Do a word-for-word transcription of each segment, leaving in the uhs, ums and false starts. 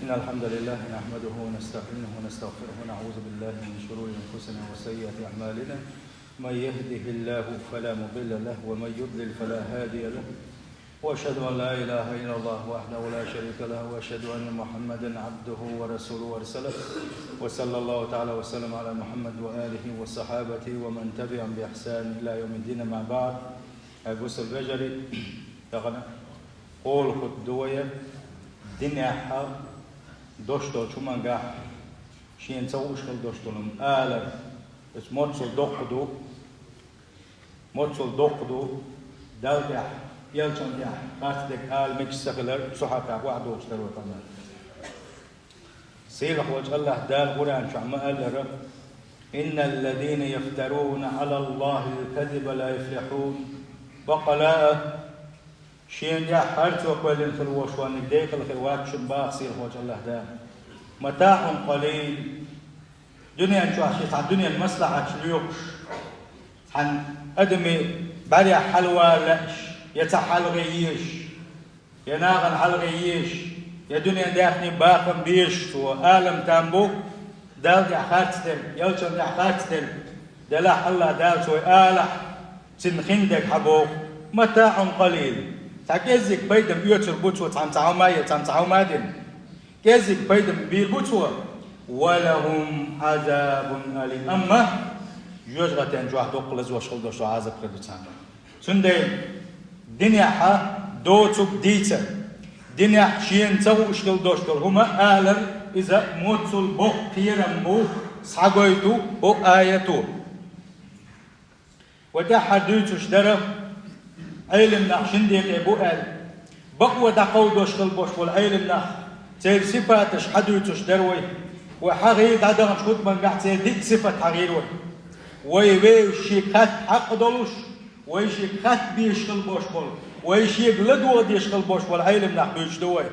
إن الحمد لله نحمده ونستعينه ونستغفره ونعوذ بالله من شرور أنفسنا وسيئات أعمالنا. من يهده الله فلا مضل له ومن يضلل فلا هادي له. وأشهد أن لا إله إلا الله وحده لا شريك له وأشهد أن محمدا عبده ورسوله ورسله. وصلى الله تعالى وسلم على محمد وآله وصحابته ومن تبعهم بإحسان إلى يوم الدين، أما بعد. Ай, бусалба вежарий, тахана хӀара хутба ду вай, динехь дош долчу хӀумангахь шена ца хууш хила дош долу хӀума алар. Иза моццул доккха ду, моццул доккха ду, Далла тӀехь, Элчанна тӀехь харц дерг ала мегаш ца хилар, цу хьакъехь охьадогӀуш дара вай къамел. Сийлахь волчу АллахӀ Дала Къуръан чохь ма-аллара: «إن الذين يفترون على الله الكذب لا يفلحون». Баккъала а, шена тӀехь харцо кхоьллина хила волуш верг декъала хир вац шуна, боху сийлахь волчу АллахӀ Дала. «متاع قليل». Дуьнен чохь шен цхьана дуьненан маслахьаташ лоьхуш, цхьана адамийн бӀаьрехь хьалавала лаьаш, я цхьа хьалхе езаш, я нахана хьалхе езаш, я дуьненан даьхни, бахам безаш цо алам там бу, Далла тӀехь харц дерг, Элчанна тӀехь харц дерг, делахь АллахӀ Дала цо алахь, цуьнан хиндерг хьан боху: «متاع قليل». Цхьа кӀеззиг пайдам оьцур бу цо, цхьамма цхьа хӀума а елла, цхьамма цхьа хӀума а дина. КӀеззиг пайдам бийр бу цо: «ولهم عذاب أليم». Амма жоьжахатин чохь доккха лазош хила долуш долу Ӏазап хир ду царна. Цундела динехь доцург дийцар, динехь шена ца хууш хила долуш долу хӀума алар, иза моццул боккха кхерам бу, схьагойту хӀокху аято. Вай тӀаьххьара дуьйцуш дара, Ӏелам нах шина декъе бу аьлла. Бакъо дӀакховдош хила болуш болу Ӏелам нах, церан сифаташ хьадуьйцуш дара вай. Вай хьахийра дӀадаханчу хутбангахь церан диъ сифат хьахийра вай. Вай вевзаш шега хатта хьакъ долуш, вай шега хатта безаш хила болуш болу, вай шега ладогӀа дезаш хила болуш болу Ӏелам нах буьйцуш ду вай.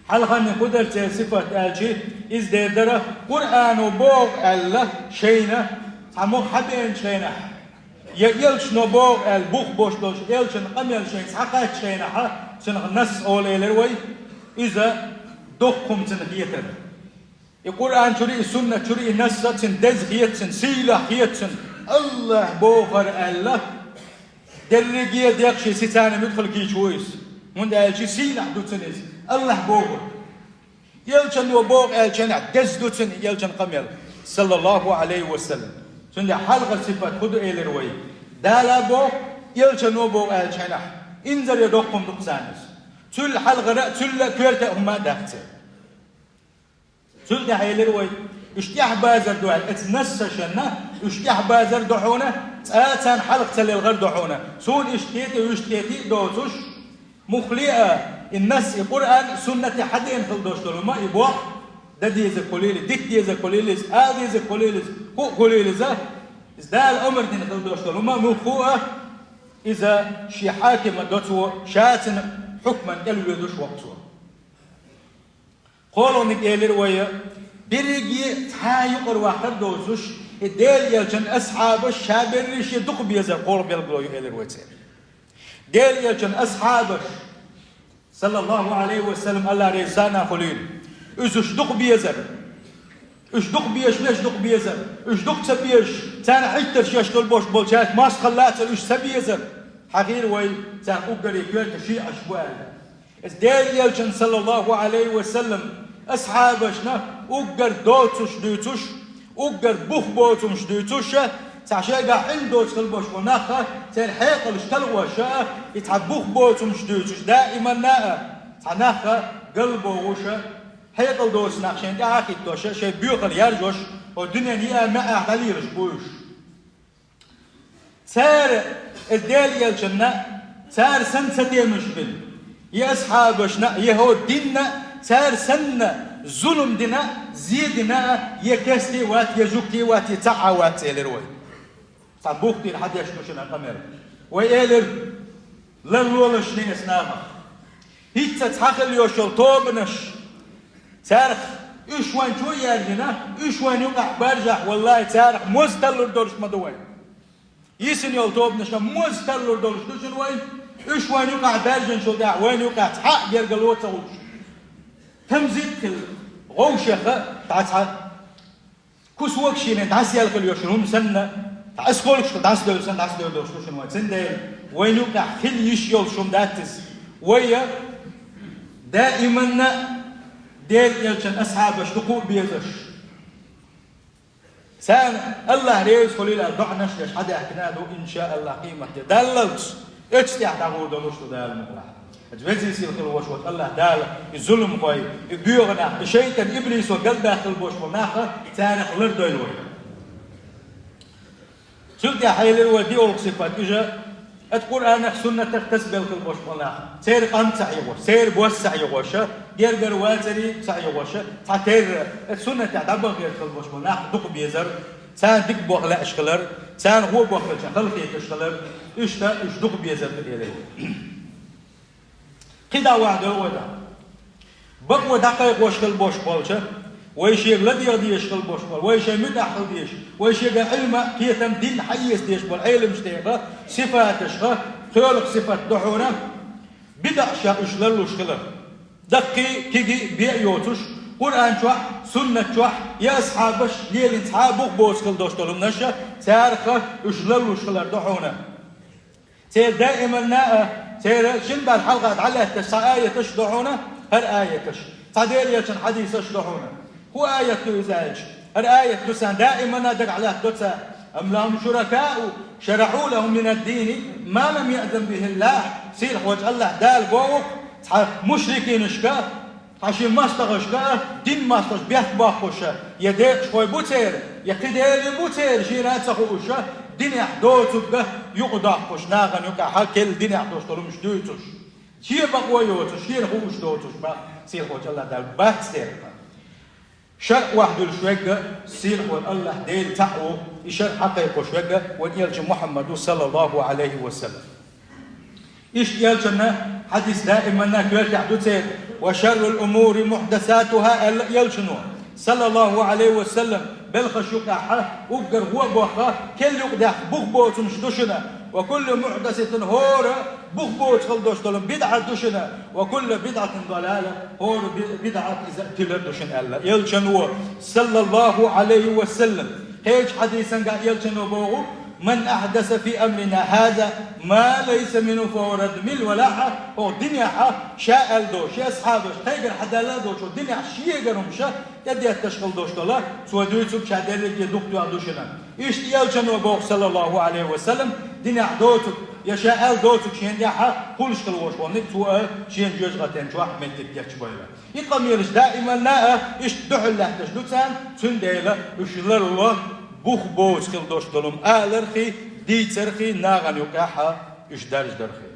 Хьалхарниг хӀун дара церан сифат аьлча, иза дер дара, Къуръано боху аьлла шайна цхьа могӀа хьабеанчу хенахь, я Элчано боху аьлла бух бош долуш, Элчанан къамел шайна схьакхаьччу хенахь, цунах насс олу элира вай, иза доккха хӀума цунах хетара. И Къуръан чуьра, и суннат чуьра, и насса цуьнан деза хета цуьнан, сийлахь хета цуьнан, АллахӀа бохура аьлла, дерриге а декъаший сицарна муьтӀахь кийча ву иза. ХӀунда аьлча сийлахь ду цуьнан иза, АллахӀа бохург. Элчано боху аьллачу хенахь деза ду цуьнан Элчанан къамел, саллаллаху Ӏалайхи ва саллам. Цундела хьалхара сифат хӀун ду элира вай? Дала боху, Элчано боху аьллачу хенахь, инзаре доккха хӀума ду-кх царна иза. Цул хьалхара а, цул а коьрта а хӀума а дац церан. Цул тӀаьхьа элира вай, уьш тӀаьхьабазар ду аьлла, оцу нассашна, уьш тӀаьхьабазар ду хьуна, цкъа а царна хьалха ца лелхар ду хьуна. Суна иштта хетий, уьш иштта хетий а доцуш, муххале а, и насс, и Къуръан, суннате хьадеана хила долуш долу хӀума, и боху, дан дезарг хуьлийла, дита дезарг хуьлийла иза, ала дезарг хуьлийла иза, хӀуъа хуьлийла иза, иза Дала омра дина хила долуш долу хӀума, муххале а, иза шен хьакима доцо, ша цуьнан хьукман кӀел воьдуш воккху цо. КхоалгӀаниг элира вай, берриге а цхьа а юкъара ваккхар доцуш, и Делан Элчанан асхьабаш ша берриш а дукха безар кхоалгӀа билгало ю элира вай церан. Делан Элчанан асхьабаш, саллаллаху Ӏалайхи ва саллам, АллахӀ реза царна хуьлийла, уьш дукха безар. Уьш дукха безаш, уьш дукха безар. Уьш дукха ца безаш, царна хьиттарш еш хила болуш болчаьрца мостагӀалла а ца, уьш ца безар. Хьахийра вай, царна уггаре коьрта шиӀаш бу аьлла. Иза Делан Элчанан, саллаллаху Ӏалайхи ва саллам, асхьабашна уггар доцуш дуьйцуш, уггар бух боцурш дуьйцуш, цхьа шайгахь Ӏин доцу хила болуш болу нах а, церан хьекъалш талхош а, и цхьа бух боцурш дуьйцуш даиманна а, цхьа нах а галбохуш а, хьекъал доцу нах шайна тӀаьхьа а хӀиттош а, шайн боьхалла яржош, хӀокху дуьненан еа маьӀӀехь дӀалелаш бу уьш. Цара, иза Делан Элчанна, цара санна ца демаш бина, я асхьабашна, я хӀокху динна, цара санна зулам дина, зе дина, я керста вац, я жуьгти вац, я цхьа а вац, элира вай. Цхьа бух дийр хьан деш ду шуна къамел? Вай элира, ларлолаш неса нахах. ХӀинца цхьа хила йолуш йолу тобанаш, царах уьш вайн чу а яьржина, уьш вайн юкъахь баржахь, валлахӀи, царах моза тарлур долуш ма ду вайн. Йисина йолу тобанаш моза тарлур долуш ду шуна вайн, уьш вайн юкъахь баьржинчул тӀаьхьа вайн юкъахь цхьа а гергало ца хуьлуш. Тамзит хила, гӀовшеха дӀа цхьа кусок шийна дӀасаяьлла хила йолуш хӀума санна, цхьа осколкашка дӀасадевлла санна дӀасадевлла долуш ду шуна вай. Цундела вайна юкъахь хила йиш йолуш хӀума дац иза. Вай даиманна Делан элчан асхьабаш дукха а безаш. Царна Аллах реза хуьлийла аьлла доӀанаш деш хьадаьхкина а ду, иншааллах, къематде даллалц, оцу тӀехь дӀагӀур долуш ду Дала мукъалахь. Оцу везий сийлахь хила волуш волчу Аллах Дала и зуламхой, и боьгӀанах, и шайтӀан иблисо галбаьхкина болуш болу нах, царах лардойла вай. Цул тӀаьхьа хьелира вай диъолгӀа сифат, иза Ат Къуръанах, суннатах тасабелла хила болуш болу нах, церан къам ца хьоьгуш, церан бос ца хьоьгуш, гергара вацаре ца хьоьгуш, цхьатерра ат суннатехь дӀабахъеш хила болуш болу нах дукха безар, царна дика боху лаьаш хилар, царна гӀо боху хилча халахеташ хилар, иштта уьш дукха безар ду элира. КхидӀа вахь дойла вай дӀа. Бакъо дӀакхайкхош хила болуш болча, вай шега ладегӀа дезаш хила болуш болу, вай шайн муьтӀахь хила дезаш, вай шега Ӏилма, кхетам, дин хьаэца дезаш болу Ӏеламчу нехан сифаташха, кхоалгӀа сифат ду хьуна, бидӀа ша уьш ларлуш хилар. Даккхий, кегий бен а йоцуш, Къуръан чохь, суннат чохь, я асхьабаш лелийна цхьа а бух боцу хила долуш долу хӀуманаш, цаьрха уьш ларлуш хилар ду хьуна. Церан даиманна а, церан шина бӀаьрг хьалха дӀалаьтташ цхьа аяташ ду хьуна, хӀара аяташ. Цхьа Делан элчан хьадисаш ду хьуна. ХӀун аят ду иза аьлча? ХӀара аят ду сан даиманна дагахь латтадо цара. أم لهم شركاء شرعوا لهم من الدين ما لم يأذن به الله. Сийлахьчу Аллах Дала боху цхьа мушрикинашка, хьан шен мостагӀашка, дин мостагӀаш бехк боккхуша, я декъашхой бу церан, я кхин дела бу церан, шена а ца хууша, динехь доцург юкъадоккхуш, нахана юкъахь керла динехь долуш долу хӀумнаш дуьйцуш. Шен бакъо йоцуш, шена хууш доцуш боху сийлахьчу Аллах Дала, бац дера. ШарӀ охьадуьллуш верг а сийлахь волу Аллах Дела цхьаъ ву, и шарӀ хьакхайкхош верг а вайн элча Мухьаммад ву, саллаллаху Ӏалайхи ва саллам. Иштта элчанан хьадис даиманна коьртехь ду церан: وشر الأمور محدثاتها, аьлла элчано, саллаллаху Ӏалайхи ва саллам, белхаш юкъахь уггар гӀо а боккха, керла юкъадаьхна бух боцу хӀумнаш ду шуна, وكل محدثة, хӀора бух боцу хила долуш долу бидӀат ду шуна, وكل بدعة ضلالة, хӀора би-, бидӀат иза тилар ду шуна аьлла элчано, саллаллаху Ӏалайхи ва саллам. Кхечу хьадисан тӀехь элчано боху: من أحدث في أمرنا هذا ما ليس منه فهو رد. Мила валахь а, хӀокху динехь ша аьлла долу, шен асхьабаша кхайгара хьадаьлла а долчу динехь шегара хӀумнаш тӀедетташ хила долуш долу, цо дуьйцург ша дерриге духтоьхна ду шуна. Иштта элчано боху, саллаллаху Ӏалайхи ва саллам, динехь доцург, я ша аьлла доцург шена тӀехь а хуьлуш хила волуш волниг, цо а шена жоьжахатин чохь меттиг кечбойла. И къамелаш даиманна а иштта дуьхьал лаьтташ ду царна, цундела уьш ларло бух боцу хила долуш долу хӀума алархий, дийцархий, нахана юкъахь а уьш даржадархий.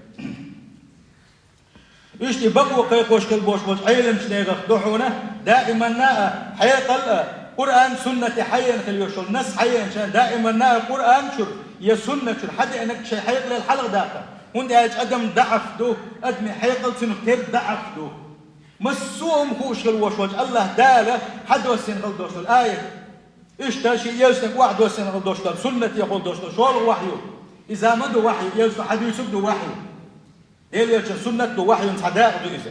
Иштта и бакъо кхайкхош хила болуш болчу Ӏеламчу нехан ду хьуна даиманна а, хьекъал а, Къуръан, суннате хьаена хила йолуш йолу нас хьаена шайн даиманна а Къуръан чуьра я суннат чуьра хьадеанарг шайн хьекъалел хьалха даккха. ХӀунда аьлча адам даӀаф ду, адамийн хьекъал цуьнан тера даӀаф ду. Массо а хӀума хууш хила волуш волчу Аллах Дала хьадоссийна хила долуш долу аят. Иштта шен элчанга охьадоссийна хила долуш долу, суннатехула долуш долу шолгӀа вахьйу. Иза ма ду вахьйу, элчано хьадуьйцург ду вахьйу. Делан элчан суннат ду, вахьйун цхьа дакъа ду иза.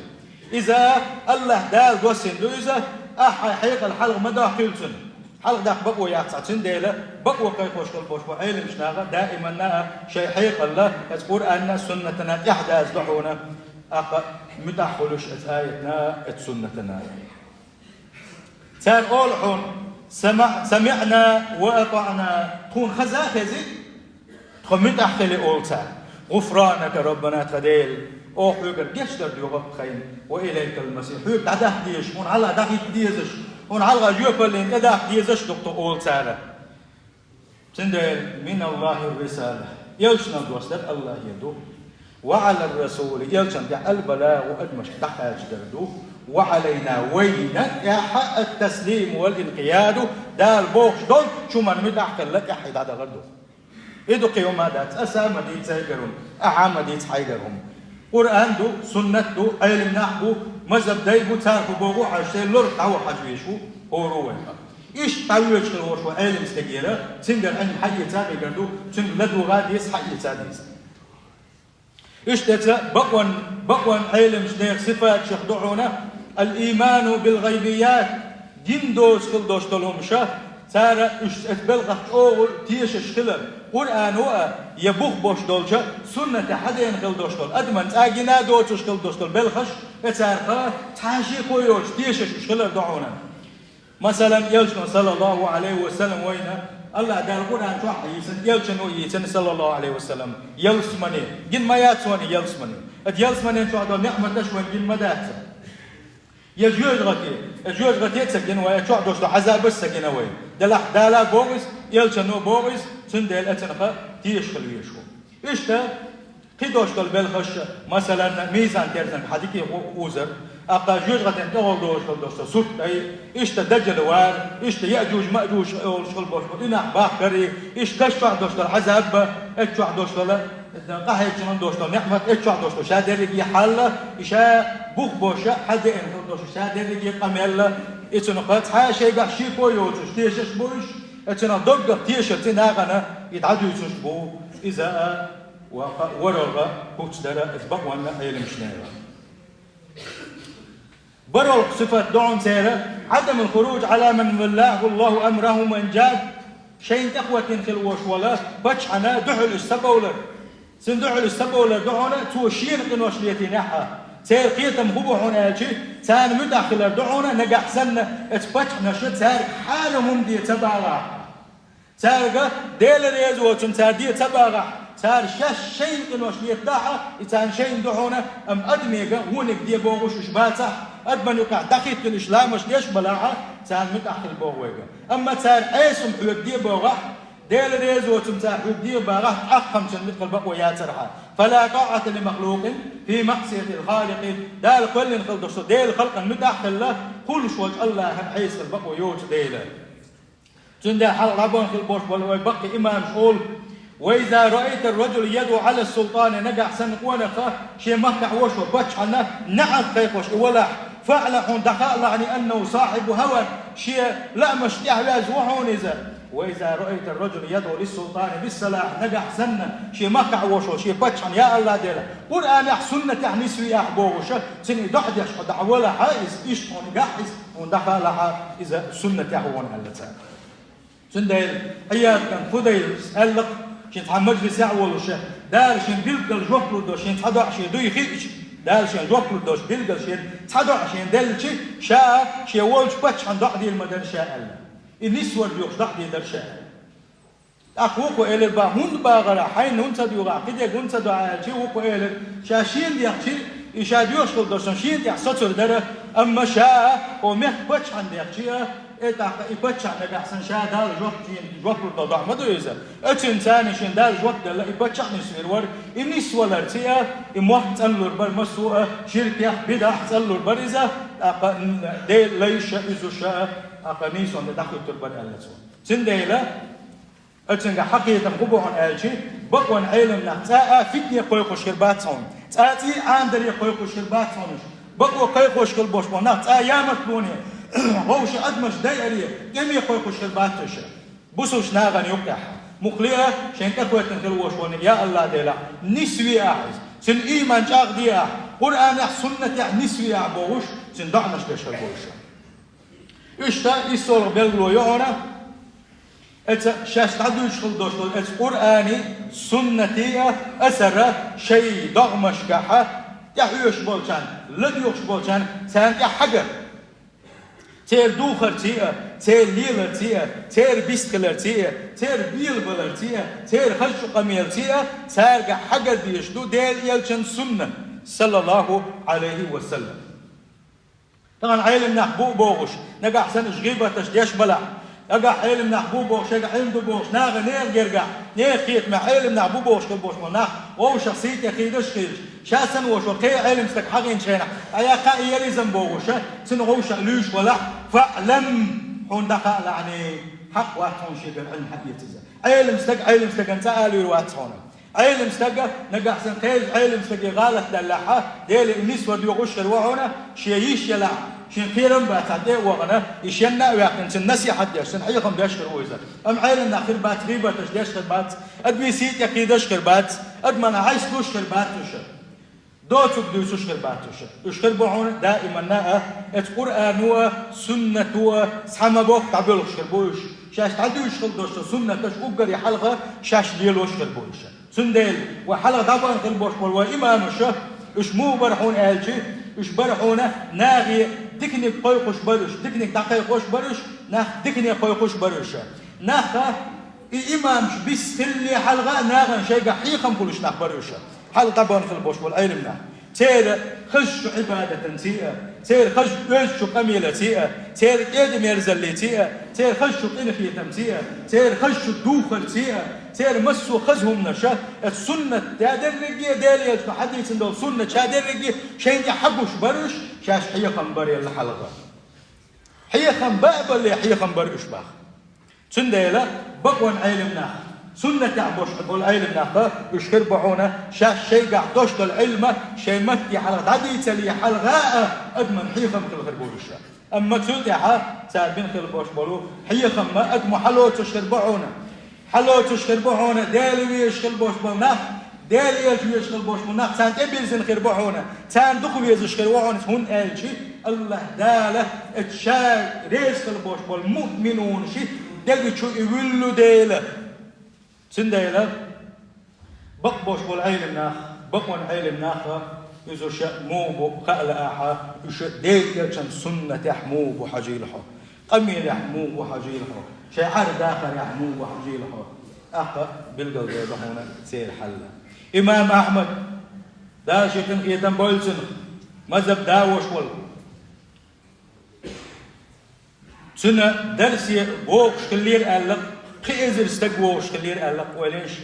Иза Аллах Дала доссийна ду иза, ахьа хьайн хьекъал хьалха ма доккхийла цунна. Хьалха даккха бакъо яц хьан, цундела бакъо кхайкхош хила болуш бу Ӏеламчу наха даиманна а шайн хьекъалла, оцу Къуръанна, суннатана тӀаьхьадаза ду хьуна, тӀаккха муьтӀахь хуьлуш оцу аятана, оцу суннатана. Цара олу хьуна: «Сама-, самиъна ва атаъна», тхуна хаза а хези, тхо муьтӀахь хили олу цара. «ГӀуфранака, Раббана, тхан Дела, оха хьоьгара гечдар доьху тхайна, ва илайкал масир, хьоьга дӀадаккха дезаш, хьуна хьалха дӀахӀитта дезаш, хьуна хьалха жоьпаллина тӀедаккха дезаш ду тхо», олу цара. Цундела: «Миналлахи ррисала», элчанал доссадар Аллахера ду. «Ва Ӏалар расули», элчанна тӀехь «албалагӀу», адамашка дӀакхачадар ду. «Ва Ӏалайна», вайна тӀехь «ат-таслиму вал инкъияду», Дала бохуш долчу хӀуманна муьтӀахь хилла тӀаьхье дӀадахар ду. И ду кхин хӀума дац, аса а ма дийца хьайгара хӀума, ахьа а ма дийца хьайгара хӀума. Къуръан ду, суннат ду, Ӏелам нах бу, мазхӀаб дай бу, цара хӀун боху хьажа, шайн лорах дӀаваха хьажа везаш ву хӀора а вайх. Иштта дӀавоьдуш хила волуш ву Ӏелам стагера, цуьнгара Ӏилма хьаэца а мегар ду, цуьнга ладугӀа а деза, хьаэца а деза. Иштта эца бакъонан, бакъонан Ӏеламчу нехан сифаташах ду хьуна, الإيمان بالغيبيات, гина доцуш хила долуш долу хӀумнаш, цара уьш эцу белхах чӀогӀа тешаш хилар, Къуръано а, я бух болуш долчу суннатехь хьадеана хила долуш долу, адаман цӀа гина доцуш хила долуш долу белхаш, и царах цхьа а шеко йоцуш тешаш уьш хилар ду хьуна. Масалан, Элчано, саллаллаху Ӏалайхи ва саллам, вайна АллахӀ Дала Къуръан чохь а йийцина, Элчано а йийцина, саллаллаху Ӏалайхи ва саллам, ялсамане, гина ма яц вайна ялсамане. Аса ялсаманен чохь долу неӀматаш вайна гина ма дац. Я жоьжахате, я жоьжахате а ца гина вай, я чохь долуш долу Ӏазабаш а ца гина вай. Делахь Дала боху иза, Элчано боху иза, цундела ацанха теша хила везаш ву. Иштта кхидолуш долу белхаш, масалан, мизан-терзанга хьан дика гӀу-, узар, аккха жоьжахатин тӀехула долуш хила долуш долу сурт дай, иштта Даджал вар, иштта Яъжуж-Маъжуж олуш хила болуш болу, и нах бахкари, иштта даш чохь долуш долу Ӏазаб, эцу чохь долуш долу къахьегчунан долуш долу неӀмат, эцу чохь долуш долу ша дерриге хьал, и ша бух болуш, хьадеана хила долуш ша дерриге къамел, и цунах цхьа а шайгахь шеко йоцуш тешаш бу уьш, и цунах доггах тешарца нахана и дӀадуьйцуш бу. Иза а, ва кха-, ворхӀалгӀа куц дара иза бакъонна Ӏеламнахера. БархӀалгӀа сифат ду хьуна церан: عدم الخروج على من ولاه الله أمرهم وإن جاد. Шайна тӀехӀоьттина хила волуш волу паччахьна дуьхьал уьш ца бовлар. Цуьнан дуьхьал уьш ца бовлар ду хьуна, цо шена къинош летийнехь а. Церан кхетам хӀун бу хьуна аьлча, царна муьтӀахь хилар ду хьуна, нагахь санна, эцу паччахьнаша цаьрга хьарам хӀума де ца багӀахь. Цаьрга Дела реза воцург цара де ца багӀахь, цара шаьш шайна къинош летадахь а, и царна шайна ду хьуна, амма адамега вониг де бохуш уьш бацахь, адаман юкъахь дӀахӀиттина уьш ламазаш деш а балахь а, царна муьтӀахь хила боху вайга. Амма цара Ӏеса хӀума хьоьга де бохахь, Дела реза воцург цара хьоьга де багӀахь, тӀаккха цуьнан муьтӀахь хила бакъо яцархьа. فلا طاعة لمخلوق في معصية الخالق. Дала кхоьллина хила долуш долу Делан халкъана муьтӀахь а хилла, кхуллуш волчу АллахӀана Ӏеса хила бакъо йоцу дела. Цундела хьалха дӀабахана хила болуш болу вай баккхий имамаш олу: وإذا رأيت الرجل يدعو على السلطان, нагахь санна къонах шен махкахь волуш волу паччахьна неӀалт кхайкхош и валахь, فاعلم, хьуна дӀахаалахь, أنه صاحب هوى, шен лаамашна тӀаьхьаваьзна ву хьуна иза. وإذا رأيت الرجل يدعو للسلطان بالصلاح, нагахь санна шен махкахь волуш волу шен паччахьна: «Я АллахӀ Дела, Къуръанехь, суннатехь нисве ахь», — бохуш, цуьнан и доӀа деш хьо дӀавалахь иза, иштта хьуна гахь иза, хьуна дӀахаалахь иза суннатехь ву хьуна аьлла цара. Цундела Ӏияд бин Фудайла аьлла-кх, шен цхьа мажлисехь а волуш, Дала шен билггал жоп лур долуш шен цхьа доӀа шен дуй хиъча, Дала шен жоп лур долуш билггал шен цхьа доӀа шен делча, ша шен волчу паччахьан доӀа дийр ма дара ша аьлла. И нисвар доьхуш доӀа дийр дара ша аьлла. ТӀаккха вукхо элира: «Ба, хӀунда багӀара, хьайна хӀунда ца доьху, кхидерг хӀунда ца доьху?» — аьлча, вукхо элира: «Ша шена дехча, и ша доьхуш хила долуш шена тӀехь соцур дара, амма ша хӀокху мехкан паччахьна дехча, э, тӀаккха и паччахь нагахь санна ша Далла жоп, шена жоп лур долу доӀа ма ду иза. Оцуьнан царна шен Далла жоп делла, и паччахь нисвийр вара, и нисваларца а, и мохк цӀанлур бара массо а ширкех, бидӀахь цӀанлур бара иза, тӀаккха, м, Делан лайш а, уьзуш а, тӀаккха нийсонна дӀахуьттур бара», — аьлла цо. Цундела Оцуьнга хьан кхетам хӀун бу хьуна аьлча, бакъонан Ӏеламнах цкъа а фитне кхойкхуш хир бац хьуна, цкъа а цӀий Ӏанадаре кхойкхуш хир бац хьуна уьш. Бакъо кхайкхош хила болуш болу нах цкъа а ямартлоне, вовшийн адамаш дайаре, тӀеме кхойкхуш хир бац уьш. Бусулбачу нахана юккъехь, муххале а шайна тӀекхоьттина хила волуш волу, я АллахӀ Дела, нисве ахь иза, цуьнан ийман чӀагӀде ахь, Къуръанехь, суннатехь нисве ахь бохуш, цуьнан доӀанаш деш хила болуш. Иштта иссолгӀа белгало ю хьуна, эца шаьш дӀадуьйцуш хила долуш долу эца Къуръани, суннати а, асара шайн догӀмашкахьа тӀехьоьжуш болчарна, ладоьгӀуш болчарна, царна тӀехь хьагар. Церан духарций а, церан леларций а, церан бистхиларций а, церан белабаларций а, церан хазачу къамелций а, цаьрга хьагар дезаш ду Делан элчан суннат, саллаллаху Ӏалайхи ва саллам. Тахана Ӏеламнах бу а бохуш, нагахь санна уьш гӀийбаташ деш балахь, нагахь Ӏеламнах бу а бохуш, шайгахь Ӏилма ду бохуш, наха нехан гергахь, нехан кхетамехь Ӏеламнах бу бохуш хила болуш болу нах, вовшах сий тӀе кхийдаш хилча, ша санна волуш волу кхин а Ӏеламстаг хьахийначу хенахь, дӀаяьккха а и яра иза-м бохуш, цуьнан вовшах луьйш валахь, фаӀлам, хьуна дӀахаалахьаний, хьакъ вац хьуна шегара Ӏилма хьаэца иза. Ӏеламстаг Ӏеламстагана цкъа а луьйр вац хьуна. Ӏеламстага нагахь санна кхечу Ӏеламстаге гӀалат даьллехьа, Деле и нисвар доьхуш хир ву хьуна, шен йиш елахь, шен кхерам бацахь тӀе а вахана, и шенна а ваьккхина, цуьнан насихьат деш, цуьнан хьехам беш хир ву иза. Амма Ӏеламнах хир бац, гӀийбаташ деш хир бац, адамийн сий тӀе кхийдаш хир бац, адаман гӀайс луш хир бац уьш. Доцург дуьйцуш хир бац уьш. Уьш хир бу хьуна даиманна а, эцу Къуръано а, суннато а, цхьа ма боху дӀабоьлхуш хир бу уьш. Шаьш дӀадуьйцуш хила долуш долу суннаташ уггаре хьалха шаьш лелош хир бу уьш. Цундела вай хьалха дӀабахана хила болуш болу вай имамаш, уьш муха бара хьуна аьлча, уьш бара хьуна нахе диканиг кхойкхуш бара уьш, диканиг дӀакхайкхош бара уьш, нах дикане кхойкхуш бара уьш. Нах а, и имамаш биса хиллале хьалха а нахана шайгахь хьехам хуьлуш нах бара уьш. Хьалха дӀабахана хила болуш болу Ӏелам нах. Церан хазачу Ӏибадатанций а, церан хазачу оьзачу къамелаций а, церан кӀеда-мерзаллиций а, церан хазачу къинхетамций а, церан хазачу духарций а, церан массо а хаза хӀуманаш а, оцу суннат ша дерриге а, Делан Элчано хьадийцина долу суннат ша дерриге а шайна тӀехь хьагуш бара уьш, шаьш хьехам барелла хьалха. Хьехам бан а балале, хьехам бара уьш баха. Цундела бакъонан Ӏелам нах, суннатехь болуш болу Ӏелам нах а, уьш хир бу хьуна шаьш шайгахь долуш долу Ӏилма шайн матте хьалха дӀадийцале хьалха а адаман хьехам хила хир бу уьш. Амма цул тӀаьхьа цара бина хила болуш болу хьехам а адамо хьалоцуш хир бу хьуна. Хьалоцуш хир бу хьуна Дела везаш хила болуш болу нах, Дела Элча везаш хила болуш болу нах, царна тӀебирзина хир бу хьуна, царна дукха везаш хир ву хьуна, хӀунда аьлча АллахӀ Дала оцу ша реза хила болуш болу муъминунаши дега чу и вуьллу дела. Цундела бакъ болуш болу Ӏелам нах, бакъонан Ӏелам нах а, иза уьш муха бу хаа лаахь, уьш Делан Элчан суннатехь муха бу хьажийла хьо, къамелехь муха бу хьажийла хьо, шайн Ӏар-дахарехь муха бу хьажийла хьо. ТӀаккха билгалдойла хьуна церан хьал. Имам Ахьмад, Дала шен къинхетам бойла цунах, мазхӀаб да волуш волу. Цуьнан дарсе вогӀуш хиллера аьлла, пхи эзар стаг вогӀуш хиллера аьлла, ойла йиш.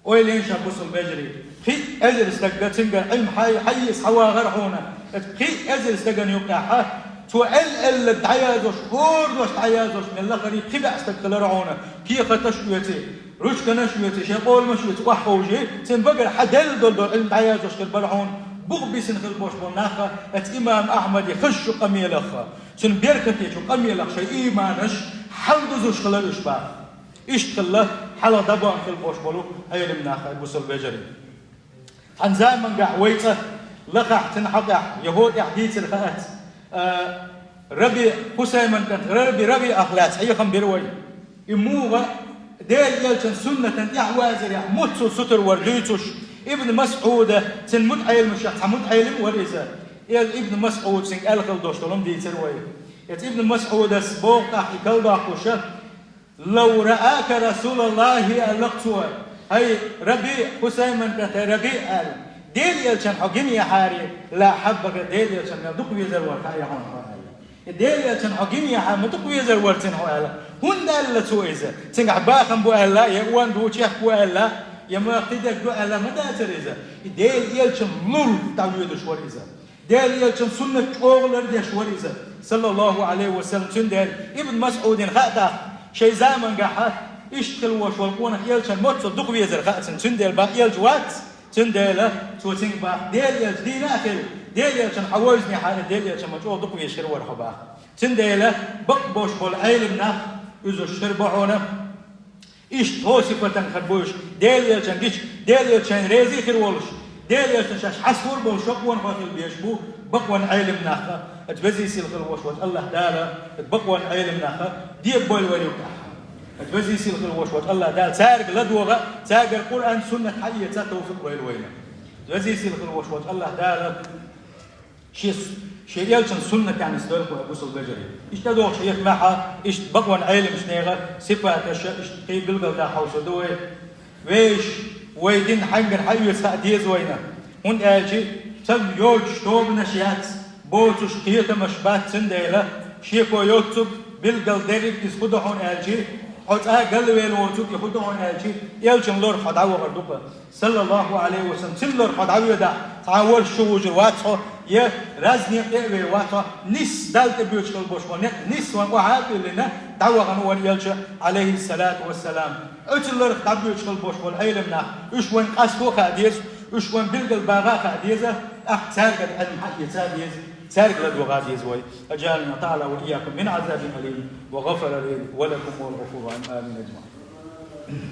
Ойла йиш, бусалба вежарий. Пхи эзар стаг, цуьнгара Ӏилма хьай-, хьайца хьавахара хьуна. Оцу пхи эзар стагана юкъахь цо аьлла-аьлла дӀаяздеш, хӀора дош дӀаяздеш мел лахара пхи бӀе стаг хилира хьуна. Кехаташ оьций, ручканаш оьций, шайн къоламаш оьций, охьаховший, цуьнан багара хьан делла долу долу Ӏилма дӀаяздеш хир бара хьуна. Бух бисина хила болуш болу нах а, оцу имам Ахьмадан хазачу къамелах а, цуьнан беркатечу къамелах шайн ийманаш хьалдузуш хилира уьш баха. Иштта хилла хьалха дӀабахана хила болуш болу Ӏелам нах а, бусалба вежарий. Цхьана замангахь вай цӀа лахахь цуьнан хьокъехь, я хӀокху тӀехь дийцар хаац, а, Раби Хусайман кӀант, Раби, Рабиъах лаьцна хьехам бира вай. И муха Делан Элчан суннатан тӀаьхьавазарехь муццул сутара вара дуьйцуш, Ибн МасӀуда, цуьнан мутаӀеламашех цхьа мутаӀелам вара иза. Эл Ибн МасӀуда цуьнга аьлла хила долуш долу хӀума дийцира вай. Иза Ибн МасӀудас боху тӀаккха и калдоккхуш: «Лав раака Расулаллахи», аьлла цо, хӀай Раби, Хусайман кӀант, хӀай Раби, аьлла, Делан Элчан хьо гина яхьара, ла ахьаббака, Делан Элчан мел дукха везар вара хаьа хьуна хьо, аьлла. И Делан Элчан хьо гина яхьа, ма дукха везар вара цуьнан хьо, аьлла. ХӀунда аьлла цо иза? Цуьнгахь бахам бу аьлла, я онда ву чехка ву аьлла, я мохк тидерг ду аьлла ма дацара иза. И Делан Элчан лур дӀавоьдуш вара иза. Делан Элчан суннат чӀогӀа лардеш вара иза, саллаллаху Ӏалайхи ва саллам. Цундела Ибн МасӀудана хаьа тӀаккха, шайн замангахь иштта хила волуш волу къонах Элчан моццул дукха везар хаьа цунна. Цундела бах Элча вац, цундела цо цуьнга бах: «Делан Элча дийна а хила, Делан Элчан хьан вевзинехьара, Делан Элчан ма чӀогӀа дукха везаш хир вара хьо», бах. Цундела бакъ болуш болу Ӏелам нах, иза уьш хир бу хьуна. Иштта хӀокху сипатан хир бу уьш, Делан Элчан гича, Делан Элча шайна реза хир волуш, Делан Элчан шаьш хьастор болуш шо къонахой хила безаш бу бакъонан Ӏелам нах а. Оцу везий сийлахь хила волуш волчу АллахӀ Дала оцу бакъонан Ӏелам нах а дегабойла вай юкъахь. Оцу везий сийлахь хила волуш волчу АллахӀ Дала цаьрга ладогӀа, цаьргара Къуръан, суннат хьаэца товфикъ лойла вайна. Везий сийлахь хила волуш волчу АллахӀ Дала Шен, шен Элчан суннатехь нисдойла вай, бусалба вежарий. Иштта дохуш хьехамехь, иштта бакъонан Ӏелам нахана сипаташ, иштта кхин билгалдан хьовсур ду вай. Вешан, вай дин хьаьнгара хьаэца хаа деза вайна. ХӀунда аьлча цхьа йоцуш тобанаш яц, боцуш кхетамаш бац, цундела шеко йоццуг билгал дерриг иза хӀун ду хьуна аьлча, хьо цкъа а галвелла воцург и хӀун ду хьуна аьлча, Элчан лорах хьо дӀавахар ду-кх. Саллаллаху Ӏалайхи ва саллам, цуьнан лорах хьо дӀавоьдахь, цхьа а ворхӀ чу вужур вац хьо, я раза некъа тӀе а вер вац хьо, нисса Далла тӀе боьдуш хила болуш болу некъ, нисса вайна охьа а кӀиллина, дӀавахана вайна Элча, Ӏалайхиссалату вассалам. Оцу лорах дӀабоьдуш хила болуш болу Ӏелам нах, уьш вайна къасто а хаа деза, уьш вайна билгал багӀа а хаа деза, тӀаккха цаьргара Ӏилма хьаэца а деза, цаьрга ладогӀа а деза вай. أجعلنا الله تعالى وإياكم من عذاب أليم وغفر لي ولكم وهو الغفور الرحيم. آمين أجمعين.